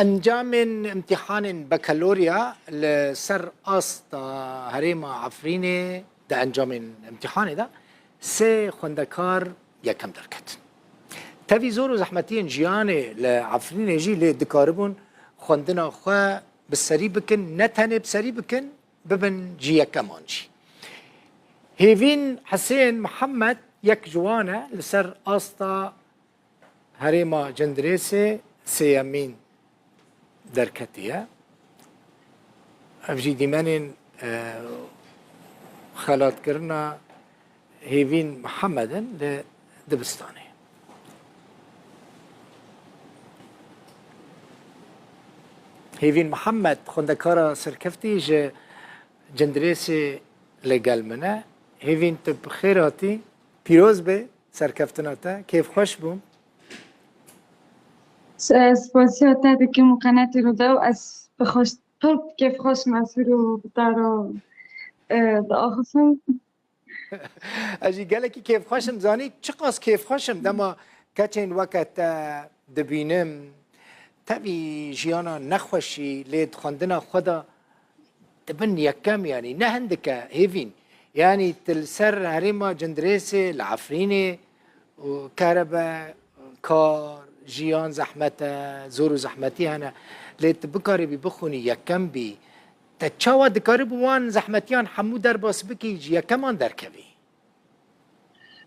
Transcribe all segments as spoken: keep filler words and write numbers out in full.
Encamên imtîhanên bakalorya li ser asta herêma Efrînê di encamên imtîhanê de sê xwendekar yekem derketin. Tevî zor û zehmetiyên jiyanê li Efrînê jî lê dikaribûn xwendina xwe bi serî bikin, ne tenê bi serî bikin, bibin ji yekeman jî. Hêvîn Hisên Mihemed yek ji wan e, li ser asta herêma Cindirêsê sêyemîn derketiye. Ev jî dîmenên, e, xelatkirina Hêvîn Mihemed in li dibistanê. Hêvîn Mihemed, xwendekara serkeftî ji Cindirêsê li gel min e. Hêvîn, tu bi xêr hatî. Pîroz be serkeftina te. Kêfxweş bûm. S-, spasiya te dikim û qenatê Rûdaw. Ez bi xweş, pir kêfxweş im ez hûr û bi te re, e, diaxifim. Ez jî gelekî kêfxweş im. Zanî çiqas kêfxweş im dema keçên weke te dibînim. Tevî jiyana nexweşî lê di xwendina xwe de dibin yekem, yanî ne hindik e Hêvîn. Yanî tu li ser herêma Cindirêsê, li Efrînê û kerebe, kar, jiyan zehmet e, zor û zehmetî hene. Lê tu bikaribî bixwînî, yekem bî. Te çawa dikaribû wan zehmetiyan hemû derbas bikî, ji yekeman derkevî?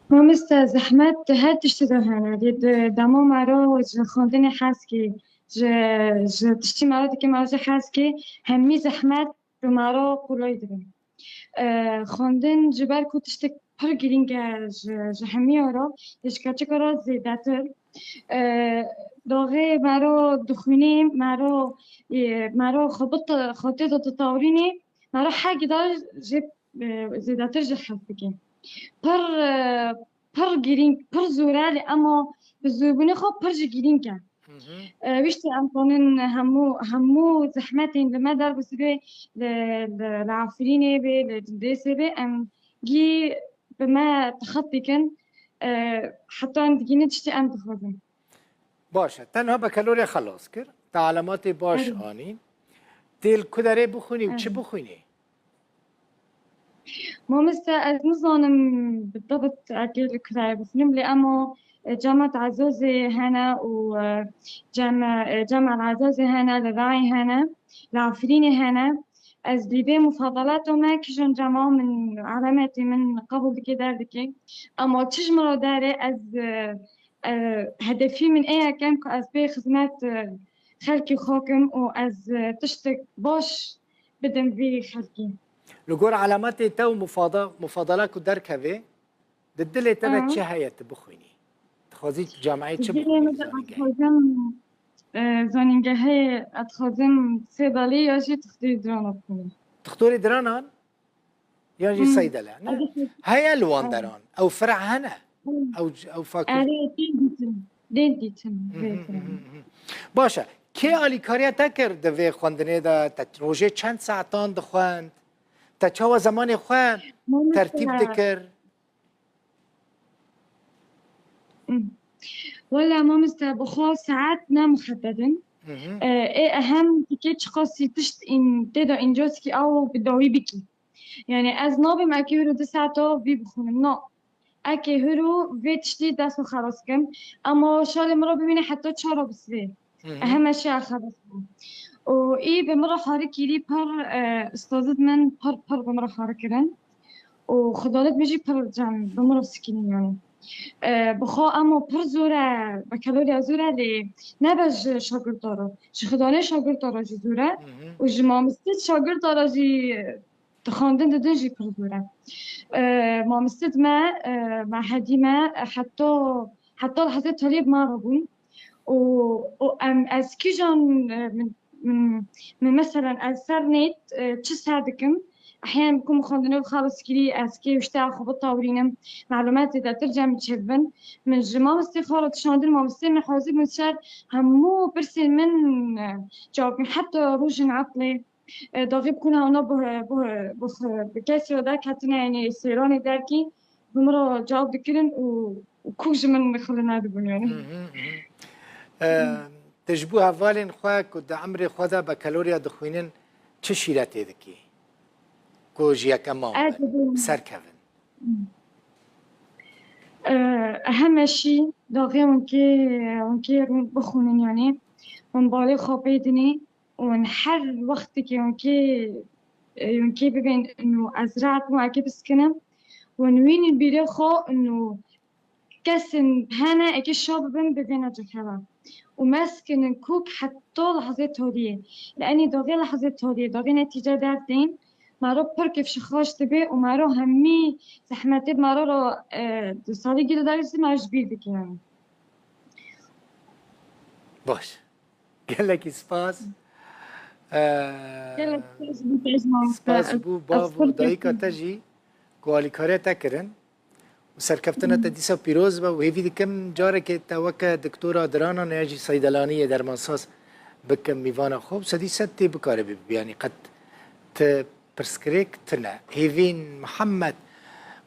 Mamoste, zehmet di her tiştî de hene. Lê di dema me re ji xwendinê hez kê, ji, ji tiştî me re dike me re jî hez kê, hemî zehmet bi me re qulay dibe. E, xwendin ji ber ku tiştek pir girîng e ji, ji hemiya re, lê ji keçika re zêdetir. E, daxê me re dixwînê, me re, e, me re xwe bit-, xwe tê de ditawrînê, me re hek da jê, e, zêdetir jê hez dike. Pir, e, pir girîng, pir zor e, lê ema bi zorbûnê xwe pir jî girîng e. Hı hı. E, wî tiştê em zanin hemû, hemû zehmetên li me derbas bê, li, li, li Efrînê bê, li Cindirêsê bê, em gî bi me tixet dikin, e, heta em digihînin tiştê em dixwazin. Baş e. Te niha bakalorya xelas kir. Te elematê baş Erê. anî. Tê li ku derê bixwînî û çi Erê. bixwînî? Mamoste, ez nizanim bi dibit eke li ku derê bixwînim, lê ema, e, Cemat Ezazê hene û, e, Cem-, e, Cemal Ezazê hene, li Rayê hene, li Efrînê hene. Ez li vê mufadalata me, kîjan cema min, elemetê min qebûl dike, derdike. Ema çi ji min re dere, ez, e, e, hedefî min ê ye kem ku ez bê xizmet, e, xelkê xwe kim û ez, e, tiştek baş bidim vî xelkê. Li gor elemetê te û mufada-, mufadala ku derkeve, di dilê te de Aha. çi heye tu bixwînî? Dixwazî tu cameyê çi Dilê bixwînî min de zanîngehê? ez dixwazim, e, zanîngehê, ez dixwazim sê dalî ya jî dixtorî dirana bixwînim. Dixtorî diranan? Yan jî Hmm. seydele? Ne? Ez dixwazim Heye li wan Evet. deran. Ew fira hene. Hmm. Ew, ew fakul- Erê, tên dîtin. Tên dîtin. Hı hı, Tên hı hı, dîtin. hı. Baş e. Kê alîkariya te kir di vê xwendinê de? Te rojê çend saetan dixwend? Te çawa zemanê xwe Mamoste, tertîb dikir? Hmm. Wela mamoste, bi xwe saet ne muhedded in. Hı hı. E, ê ehem dike çiqasî tişt în-, tê de încaskî ew bi dawî bikî. Yani ez nabim eke hûr û du saeta vî bixwînim. Na. Eke hûr û vê tiştî dest xwe xelas kim. Ema şalê min re bimîne heta çar a bi sibê. Hı hı. Ehem eşya xelas kim. Û î bi min re xarî kirî pir, e, ustazit min pir, pir bi min re xarî kirin. Û xwedanit min jî pir cem bi min re sikînin yani. E, bi xwe ema pir zor e, bakalorya zor e lê ne bes ji şagirta re. Ji xwedanê şagirta re jî zor e. Hı hı. Û ji mamostê şagirta re jî, e, dixwendin didin jî pir zor e. E, mamostê me, e, me hedî me, e, heta, heta lehzê talîb me re bûn. Û, û em ez kîjan, e, min, min, min meselen ez ser nêt, e, çi ser dikim? Ehyan ku min xwendinê xelas kirî, ez kê wişte xwe bitawrînim, melûmet zêdetir cem çêbin. Min ji mamostê xwe re dişandin, mamostê min hazir bûn ser hemû pirsên min, e, cewab bîn. Heta rojên etlê, e, daxî bikûn hewna bi, bi, bi, bi kesê derketine, yani sêranê derkî, bi min re cewab dikirin û, û kûk ji min xili nedibûn yani. Hı hı, hı hı. E, Te ji bo hevalên xwe ku di emrê xwe de bekaloriya dixwînin çi şîretê dikî? Ku ji yekema Ez û dibêm. Bi ser kevin. Heme şî daxê hûn kê, hûn kê rûn bixwînin, yanî hûn balê xwe pê dinê û hûn her wextekê hûn kê, hûn kê bibên û ez rahat bûm, ekê biskinim û hûn wînin bîrê xwe û kesên hene ekê şa bibin bi vêna ciheva. Û meskinin kok heta lehzê tariyê. Li enî daxê lehzê tariyê, daxê netîce derdên, mero pir kêfşixaş dibe û mero hemî zehmetê mero ra, e, di salî gî de derî mero ji bîr dike yani. Baş. Gelekî spas. Ee, Gelek spas, spas ji bo bav û dayika te jî ku alîkarê te kirin. Û serkeftina te dîsa pîroz be û hêvî dikim carekê te weke doktora diranan ya jî seydelaniyê dermansaz bikim mîvana xwe û sedî sed tê bikare bibî. Yanî qet ti pirsgirêk tune. Hêvîn Mihemed,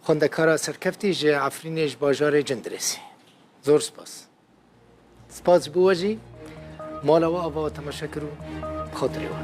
xwendekara serkeftî ji Efrînê ji bajarê Cindirêsê. Zor spas. Spas ji bo we jî. Mala we ava we temaşe kir û xatirê we.